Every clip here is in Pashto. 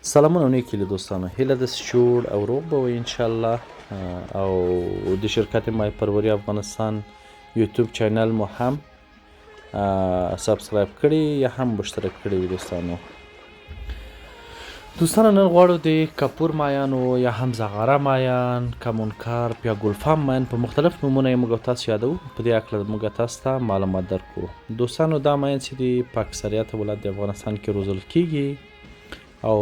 سلامونه او نیکې هیلې دوستانو، هیله ده چې جوړ او روغ به وئ انشاءالله. او د شرکت مای پروری افغانستان یوټیوب چینل مو هم سبسکرایب کړی یا هم مشترک کړی وي دوستانو. دوستانو نن غواړو د کپور مایانو یا هم زغاره مایان، کمونکارپ یا ګلفام مایان په مختلف نومونه یې موږ تاسو یادوو، په دې هکله موږ تاسو ته معلومات درکړو. دوستانو دا مایان چې دي په اکثریت ولایت د افغانستان کې روزل کیږي او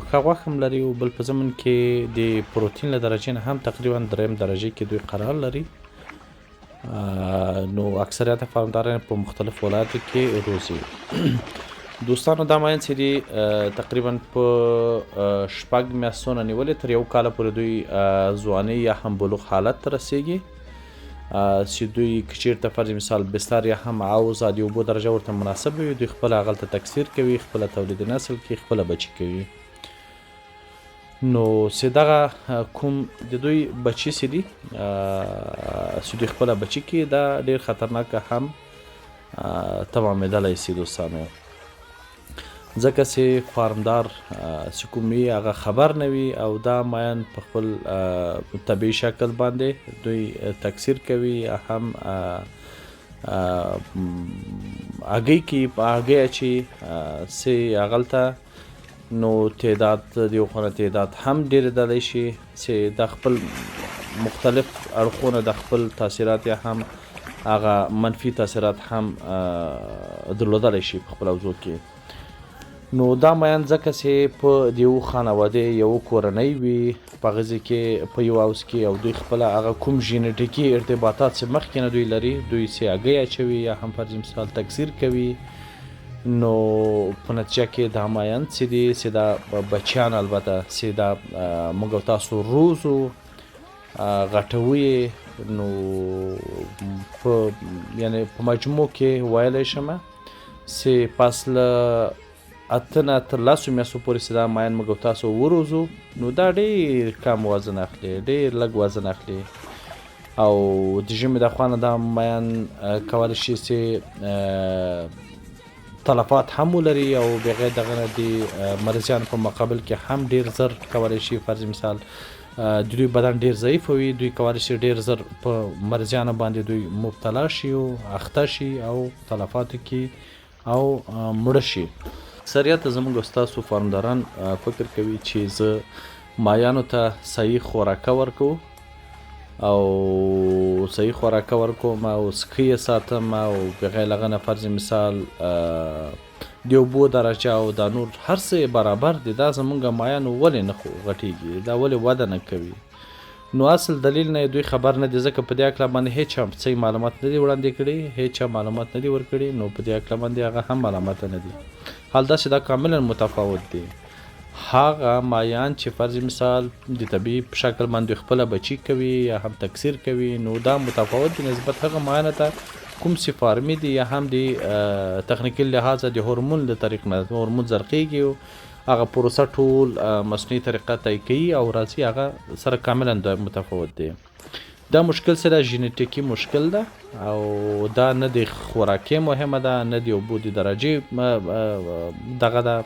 ښه غوښه هم لري، او بل په ضمن کې د پروتین له درجې نه هم تقریبا دریم درجې کې دوی قرار لري. نو اکثریت فارمداران په مختلف ولایاتو کې روزي. دوستانو دا ماین چې دي تقریبا په 6 میاشتو نه نیولې تر یو کاله پورې دوی ځواني یا هم بلوغ حالت ته رسیږي، چې دوی که چیرته فرض مثال بستر یا هم عوض د اوبو درجه ورته مناسبه وي، دوی خپله هغلته تکثیر کوي، خپله تولید نسل کوي، خپله بچي کوي. نو چې دغه کوم د دوی بچي چې دي، چې دوی خپله بچي کوي، دا ډېر خطرناک هم تمامېدلی شي دوستانو، ځکه چې فارمدار چې کوم وي هغه خبر نه وي، او دا مایان په خپل طبیعي شکل باندې دوی تکثیر کوي یا هم هګۍ کوي، په هګۍ اچي چې هغلته نو تعداد د یو خونه تعداد هم ډېرېدلی شي، چې د خپل مختلف اړخونه د خپل تاثیرات یا هم هغه منفي تاثیرات هم درلودلی شي په خپل اوضاع کې. نو دا مایان ځکه چې په د یو خانوادې یو کورنۍ وي په هغه ځای کې په یو هاوس کې، او دوی خپله هغه کوم ژنیټیکي ارتباطات چې مخکې نه دوی لري، دوی چې هګۍ اچوي یا هم فرض مثال تکثیر کوي، نو په نتیجه کې دا مایان چې دي چې دا بچیان البته چې دا موږ او تاسو روزو غټوو یې، نو په یعنې په مجموع کې ویلی شم چې پس له 8 نه تر 10 میاشتو پورې چې دا مایان موږ او تاسو وروزو، نو دا ډېر کم وزن اخلي، ډېر لږ وزن اخلي، او د ژمي د خوا نه دا مایان کولی شي چې تلفات هم ولري، او بغیر دغه نه د مرضیانو په مقابل کې هم ډېر زر کولی شي فرض مثال د دوی بدن ډېر ضعیف وي، دوی کولی شي ډېر زر په مرضیانو باندې دوی مبتلا شي او اخته شي او تلفاتو کې او مړه شي. اکثریت زموږ ستاسو فارمداران فکر کوي چې زه مایانو ته صحیح خوراکه ورکوم او صحیح خوراکه ورکوم او څښه یې ساتم، او بغیر له هغه نه فرض مثال د اوبو درجه او دا نور هر څه یې برابر دي، دا زموږ مایانو ولې نه غټېږي، دا ولې وده نه کوي؟ نو اصل دلیل نه دوی خبر نه دي، ځکه په دې هکله باندې هیچا څه معلومات نه دي وړاندې کړي، هیچا معلومات نه دي ورکړي، نو په دې هکله باندې هغه هم معلومات نه دي. حال دا چې دا کاملا متفاوت دي. هغه مایان چې فرض مثال د طبیعي په شکل باندې خپله بچي کوي یا هم تکثیر کوي، نو دا متفاوت دي نسبت هغه مایانو ته کوم چې فارمي دي یا هم د تخنیکي لحاظه د هورمون له طریق نه هورمون زرقیږي، هغه پروسه ټول مصنوعي طریقه طی کوي او راځي، هغه سره کاملا متفاوت دی. دا مشکل سره ژنیټیکي مشکل ده، او دا نه د خوراکې مهمه ده، نه د اوبو د درجې دغه ده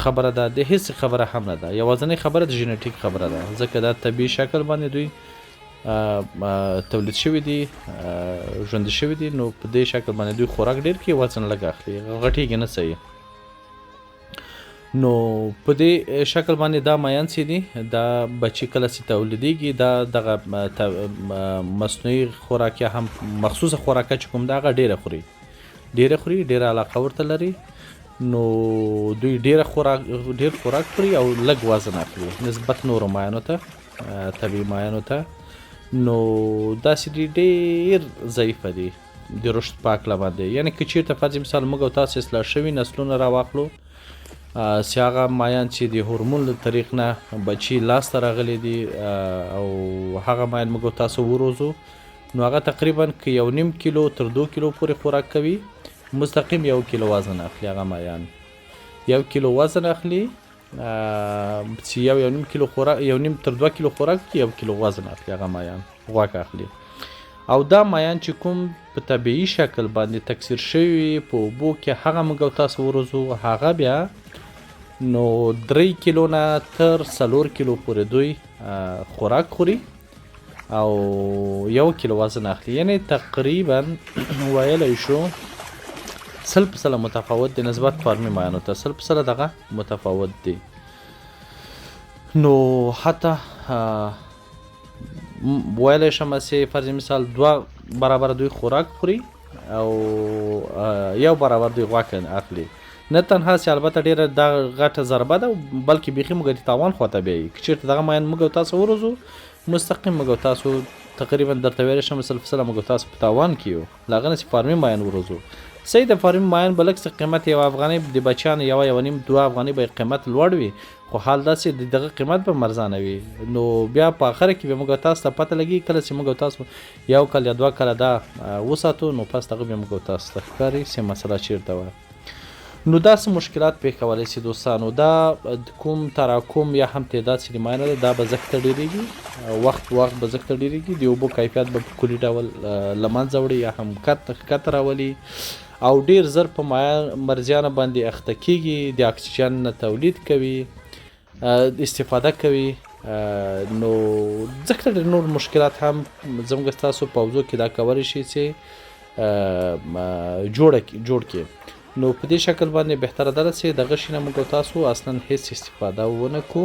خبره ده، د هیڅ خبره هم نه ده. یوازنۍ خبره د ژنیټیک خبره ده، ځکه دا طبیعي شکل باندې دوی تولید شوي دي، ژوندي شوي دي، نو په دې شکل باندې دوی خوراک ډېر کوي، وزن لږ اخلي، غټېږي نه صحیح. نو په دې شکل باندې دا مایان چې دي، دا بچي کله چې تولیدېږي، دا دغه مصنوعي خوراک یا هم مخصوصه خوراکه چې کوم ده هغه ډېره خوري، ډېره خوري، ډېره علاقه ورته لري، نو دوی ډېر خوراک خوري او لږ وزن اخلي نسبت نورو مایانو ته، طبیعي مایانو ته. نو داسې دي ډېر ضعیفه دي د رشد په هکله باندې. یعنې که چېرته فرض مثال موږ او تاسو اصلاح شوي نسلونه راواخلو، چې هغه مایان چې د هورمون له طریق نه بچي لاسته راغلي دي، او هغه مایان موږ او تاسو وروزو، نو هغه تقریبا که 1.5 کیلو تر 2 کیلو پورې خوراک کوي، مستقیم 1 کیلو وزن اخلي. هغه مایان 1 کیلو وزن اخلي، چې 1.5 کیلو خوراک، 1.5 تر 2 کیلو خوراک کې 1 کیلو وزن اخلي، هغه مایان غوښه اخلي. او دا مایان چې کوم په طبیعي شکل باندې تکثیر شوي په اوبو کې، هغه موږ او تاسو وروزو، هغه بیا نو 3 کیلو نه تر 4 کیلو پورې دوی خوراک خوري او 1 کیلو وزن اخلي. یعنی تقریبا ویلی شو 100% متفاوت دی نسبت فارمي مایانو ته، 100% دغه متفاوت دی. نو حتی ویلی شم چې فرض مثال 2 برابر دوی خوراک خوري او 1 برابر دوی غوښه اخلي. نه تنها چې البته ډیره دا غټه ضربه ده، بلکې بیخي موږ د تاوان خواته بیایي. که چېرته دغه مایان موږ او تاسو وروزو، مستقیم موږ او تاسو تقریبا درته ویلی شم 100% موږ او تاسو په تاوان کې یو له هغه نه چې فارمي مایان وروزو. صحیح د فارمي مایان به لږ څه قیمت 1 افغانۍ، د بچیانو یوه، یوه نیم، 2 افغانۍ به یې قیمت لوړ وي، خو حال داسې د دغه قیمت به ارزانه وي. نو بیا په اخره کې به موږ تاسو ته پته لګي، کله چې موږ تاسو 1 کال یا 2 کاله دا وساتو، نو پس دغه بیا موږ تاسو ته ښکاري چې مسله چیرته وه. نو داسې مشکلات پېښولی سي دوستانو. دا کوم تراکم یا هم تعداد چې د مایانو ده، دا به زښته ډېرېږي، وخت په وخت به زښته ډېرېږي. د اوبو کیفیت به په کلي ډول له منځه وړي یا هم کښته راولي او ډیر زر په مایا مرضیانو باندې اخته کیږي، د اکسیجن نه تولید کوي، استفاده کوي. نو ځکه ډېر نور مشکلات هم زموږ ستاسو په حوزو کې دا کولی شي چې جوړ کړي. نو په دې شکل باندې بهتره ده چې دغه شي نه موږ تاسو اصلا هیڅ استفاده ونه کو،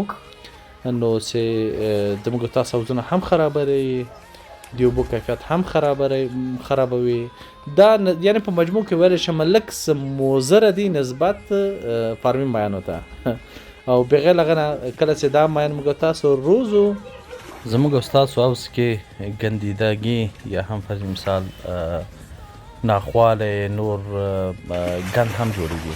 نو چې زموږ تاسو حوضونه هم خرابوي، د اوبو کیفیت هم خرابوي. دا یعنی په مجموع کې ویلی شم لږ څه مضر دي نسبت فارمي مایانو ته. او بغیر له هغه نه کله چې دا مایان موږ تاسو روزو، زموږ او ستاسو حوض کې ګندیدګي یا هم فرض مثال ناخوالی، نور ګند هم جوړیږي،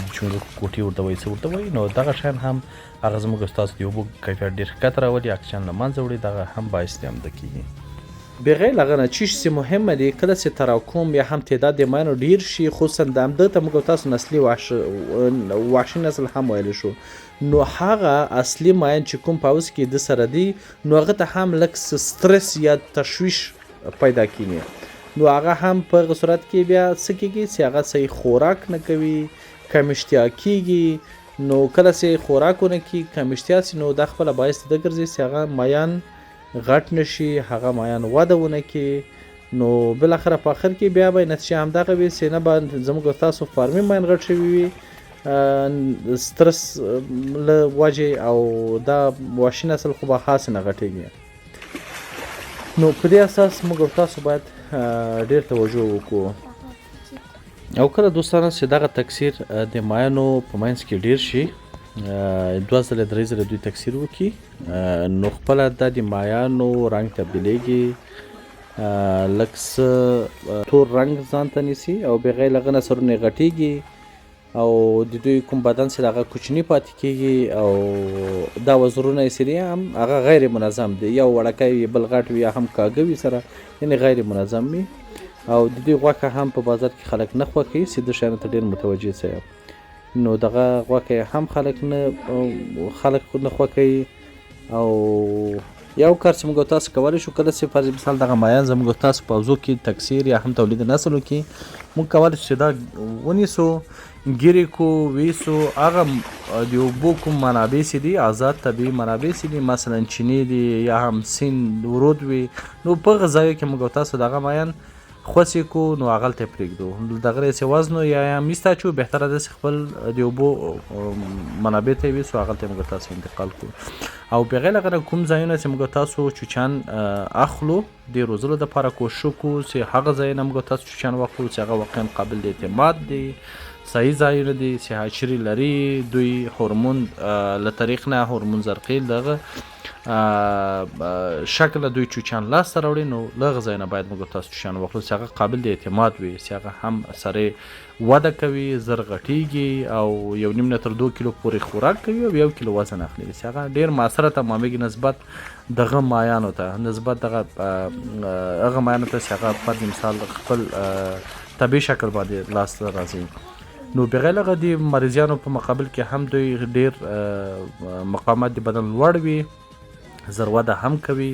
د چونګښو کوټې ورته وایي، څه ورته وایي. نو دغه شیان هم هغه زموږ او ستاسو د اوبو کیفیت ډېر ښکته راولي، اکسیجن له منځه وړي، دغه هم باعث د همده کیږي. بغیر له هغه نه چې څه مهمه دي، کله چې تراکم یا هم تعداد د مایانو ډیر شي، خصوصا د همده ته موږ او تاسو نسلي وحشي نسل هم ویلی شو، نو هغه اصلي ماین چې کوم په حوض کې د سره دي، نو هغه ته هم لږ څه سترس یا تشویش پیدا کیږي. نو هغه هم په هغه صورت کې بیا څه کیږي چې هغه صحیح خوراک نه کوي، کم اشتها کیږي. نو کله چې خوراک ونه کړي، کم اشتها سي، نو دا خپله باعث د ګرځي چې هغه مایان غټ نشي، هغه مایان وده ونه کړي. نو بالاخره په اخر کې بیا به نتیجه همدغه وي چې نه به زموږ او تاسو فارمي ماین غټ شوي وي سترس له وجې، او دا وحشي نسل خو به هسې نه غټېږي. نو په دې اساس موږ او تاسو باید ډېر توجه وکړو. او کله دوستانو چې دغه تکثیر د مایانو په منځ کې ډیر شي، 2 ځله 3 ځله دوی تکثیر وکړي، نو خپله دا د مایانو رنګ تبدیلیږي، لږ څه تور رنګ ځان ته نیسي او بغیر له هغه نه سرونه یې غټیږي او د دوی کوم بدن چې هغه کوچني پاتې کیږي او دا وزرونه یې چې دي هم هغه غیر منظم دي، یو وړکی وي، بل غټ وي، یا هم کاږه وي سره، یعنې غیر منظم وي. او د دوی غوښه هم په بازار کې خلک نه خوښوي چې د شیانو ته ډېر متوجه سي. نو دغه غوښه یې هم خلک نه خوښوي. او یو کار چې موږ تاسو کولی شو، کله چې فرض مثال دغه مایان زموږ تاسو په حوزو کې تکثیر یا هم تولید نسل وکړي، موږ کولی شو چې دا ونیسو، ګیرې کو ویسو، هغه د اوبو کوم منابع چې دي، آزاد طبیعي منابع چې دي، مثلا چینې دي یا هم سیند ورود وي، نو په هغه ځایو کې موږ تاسو دغه مایان خوسې کو، نو هغلته یې پرېږدو، دغه یې چې وزنو یا هم ایسته اچو. بهتره ده چې خپل د اوبو منابع ته یې ویسو، هغلته یې موږ تاسو انتقال کړو. او بغیر له هغه نه کوم ځایونه چې موږ تاسو چوچان اخلو د روزلو دپاره، کوشش وکړو چې هغه ځایونه موږ تاسو چوچان واخلو چې هغه واقعا قابل د اعتماد دي، صحیح ځایونه دي چې hatchery لري، دوی هورمون له طریق نه هورمون زرقیل دغه شکل دوی چوچان لاسته راوړي. نو له هغه ځای نه باید موږ تاسو چوچان واخلو چې هغه قابل د اعتماد وي، چې هغه هم سره وده کوي، زر غټیږي او 1.5 نه تر 2 کیلو پورې خوراک کوي او 1 کیلو وزن اخلي، چې هغه ډیر موثره تمامېږي نسبت دغه مایانو ته، نسبت دغه هغه مایانو ته چې هغه فرض مثال خپل طبیعي شکل باندې لاسته راځي. نو بغیر له هغه د مریضیانو په مقابل کې هم دوی ډیر مقاومت د بدن لوړ وي، زر وده هم کوي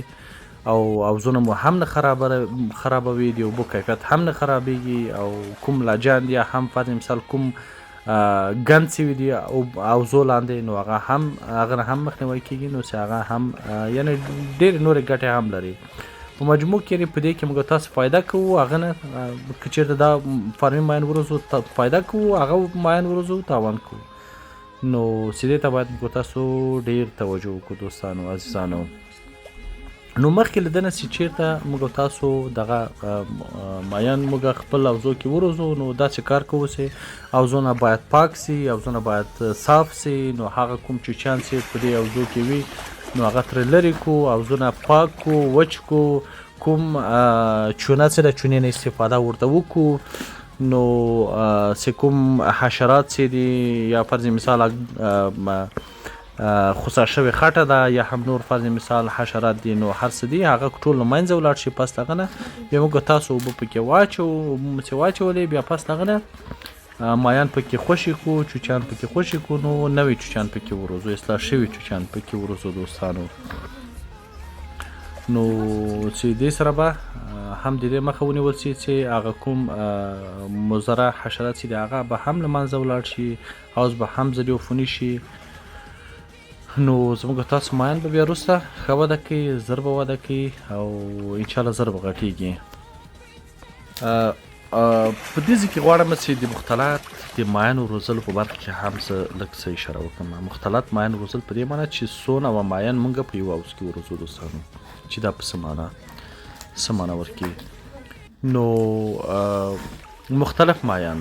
او حوضونه مو هم نه خرابوي، د اوبو کیفیت هم نه خرابیږي. او کوم لجند یا هم فرض مثال کوم ګند سوي دي او اوزو لاندې، نو هغه هم هغه نه هم مخنیوی کیږي، نو چې هغه هم یعنی ډېرې نورې ګټې هم لري. په مجموع کې یعنی په دې کې موږ تاسو فایده کوو، هغه نه که چېرته دا فارمي ماین وروزو فایده کوو، هغه ماین وروزو تاوان کوو. نو چې دې ته باید موږ تاسو ډېر توجه وکړو دوستانو عزیزانو. نو مخکې له دنه چې چیرته موږ تاسو دغه مایان موږ خپل اوزو کې وروزو، نو داسې کار کوو چې اوزونه باید پاک سي، اوزونه باید صاف سي. نو هغه کوم چوچیان چې په دې اوزو کې وي نو هغه ترې لرې کو، اوزونه پاک کو، وچ کو، کوم چونه چې د چونې نه استفاده ورته وکړو. نو چې کوم حشرات چې دي یا فرض مثال خوسا شوې خټه ده یا هم نور فرض مثال حشرات دي، نو هر څه دي هغه ټول له منځه ولاړ شي. پس له هغه نه بیا موږ تاسو اوبه پکې واچوو، اوبه مو چې واچولې بیا پس له هغه نه مایان پکې خوشې کړو، چوچیان پکې خوشې کړو، نو نوي چوچیان پکې وروزو، اصلاح شوي چوچیان پکې وروزو دوستانو. نو چې دې سره به هم د دې مخه ونیول شي چې هغه کوم مضره حشرات چې دي هغه به هم له منځه ولاړ شي، حوض به هم ضرر عفوني شي. نو زموږ تاسو مایان به بیا وروسته ښه وده کوي، زر به وده کوي او انشاءالله زر به غټېږي. په دې ځای کې غواړم چې د مختلط د مایانو روزلو په برخه کې هم څه لږ څه اشاره وکړم. مختلط مایان روزل په دې معنی چې څو نوع مایان مونږ په یو حوض کې وروزو دوستانو، چې دا په څه معنی ورکوي. نو مختلف مایان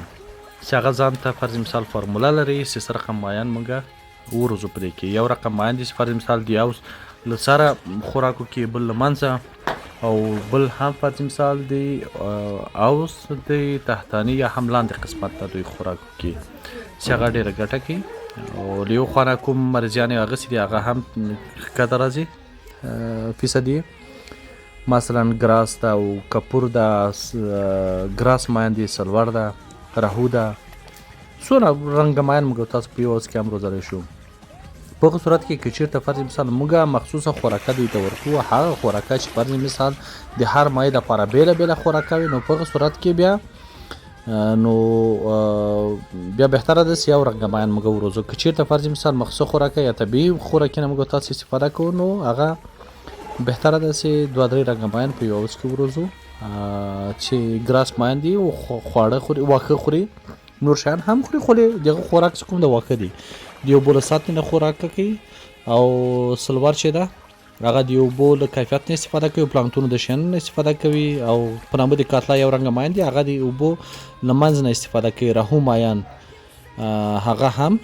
چې هغه ځان ته فرض مثال فارموله لري چې څه رقم مایان مونږ وروزو په دې کې. یو رقم مایان دي چې فرض مثال د حوض له سره خوراکو کې، بل له منځه، او بل هم فرض مثال دی حوض د تحتاني یا هم لاندې قسمت ته دوی خوراکو کې چې هغه ډېره ګټه کوي. او له یو خوا نه کوم مرضیان یې هغسې دي هغه هم ښکته راځي فیصدي، مثلا ګراس ده او کپور ده، ګراس ماین دی، سلور ده، رهو ده، څونه رنګه ماین موږ تاسو په یو حوض کې هم روزلی شو. په هغه صورت کې که چېرته فرض مثال موږ مخصوصه خوراکه دوی ته ورکړو، هغه خوراکه چې فرض مثال د هر مایع دپاره بېله بېله خوراکه وي، نو په هغه صورت کې بیا نو بیا بهتره ده چې یو رنګه مایان موږ وروزو. که چېرته فرض مثال مخصوصه خوراکه یا طبیعي خوراکي نه موږ تاسو استفاده کوو، نو هغه بهتره ده چې دوه درې رنګه مایان په یو حوض کې وروزو، چې ګراس مایان دي او خواړه خوري، واښه خوري، نور شیان هم خوري، خو دغه خوراک چې کوم د واښه دي د اوبو له سطحې نه خوراک کوي، او سلور چې ده هغه د اوبو له کیفیت نه استفاده کوي، پلانکتونو د شیانو نه استفاده کوي، او په نامه د کاتلا یو رنګه ماین دی هغه د اوبو له منځ نه استفاده کوي. رهو مایان هغه هم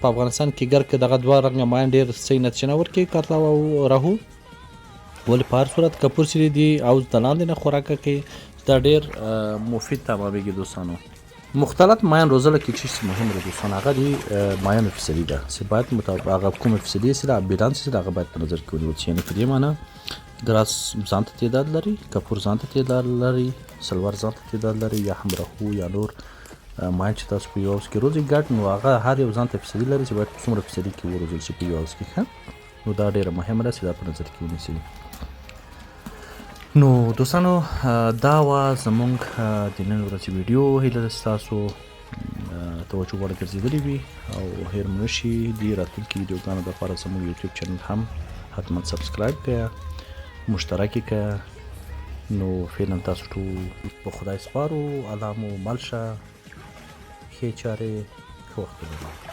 په افغانستان کې ګر که دغه دوه رنګه مایان ډېر صحیح نتیجه نه ورکوي، کاتلا او رهو، ولې په هر صورت کپور چې دی او د لاندې نه خوراکه کوي، دا ډېر مفید تمامېږي دوستانو. مختلط مایان روزلو کې چې څه مهم دی دوستان، هغه دی مایانو فیصدي ده چې باید هغه کومه فیصدي چې ده بیلانس چې ده هغه باید په نظر کې ونیول شي. یعنې په دې معنی ګراس ځان ته تعداد لري، کپور ځان ته تعداد لري، سلور ځان ته تعداد لري، یا هم رهو یا نور ماین چې تاسو په یو حوض کې روزئ ګډ، نو هغه هر یو ځان ته فیصدي لري چې باید په څومره فیصدي کې وروزل شي په یو حوض کې. ښه، نو دا ډېره مهمه ده چې دا په نظر کې ونیسئ. نو دوستانو دا وه زمونږ د نن ورځې ویډیو. هیله ده چې تاسو توجه وړ ګرځېدلې وي او هېر مو نه شي د راتلونکي ویډیوګانو دپاره زموږ یوټیوب چینل هم حتما سبسکرایب کړئ، مشترک یې کړئ. نو فعلا تاسو ټول په خدای سپارو، الله مو مل شه، ښې چارې، ښه وخت ولرئ.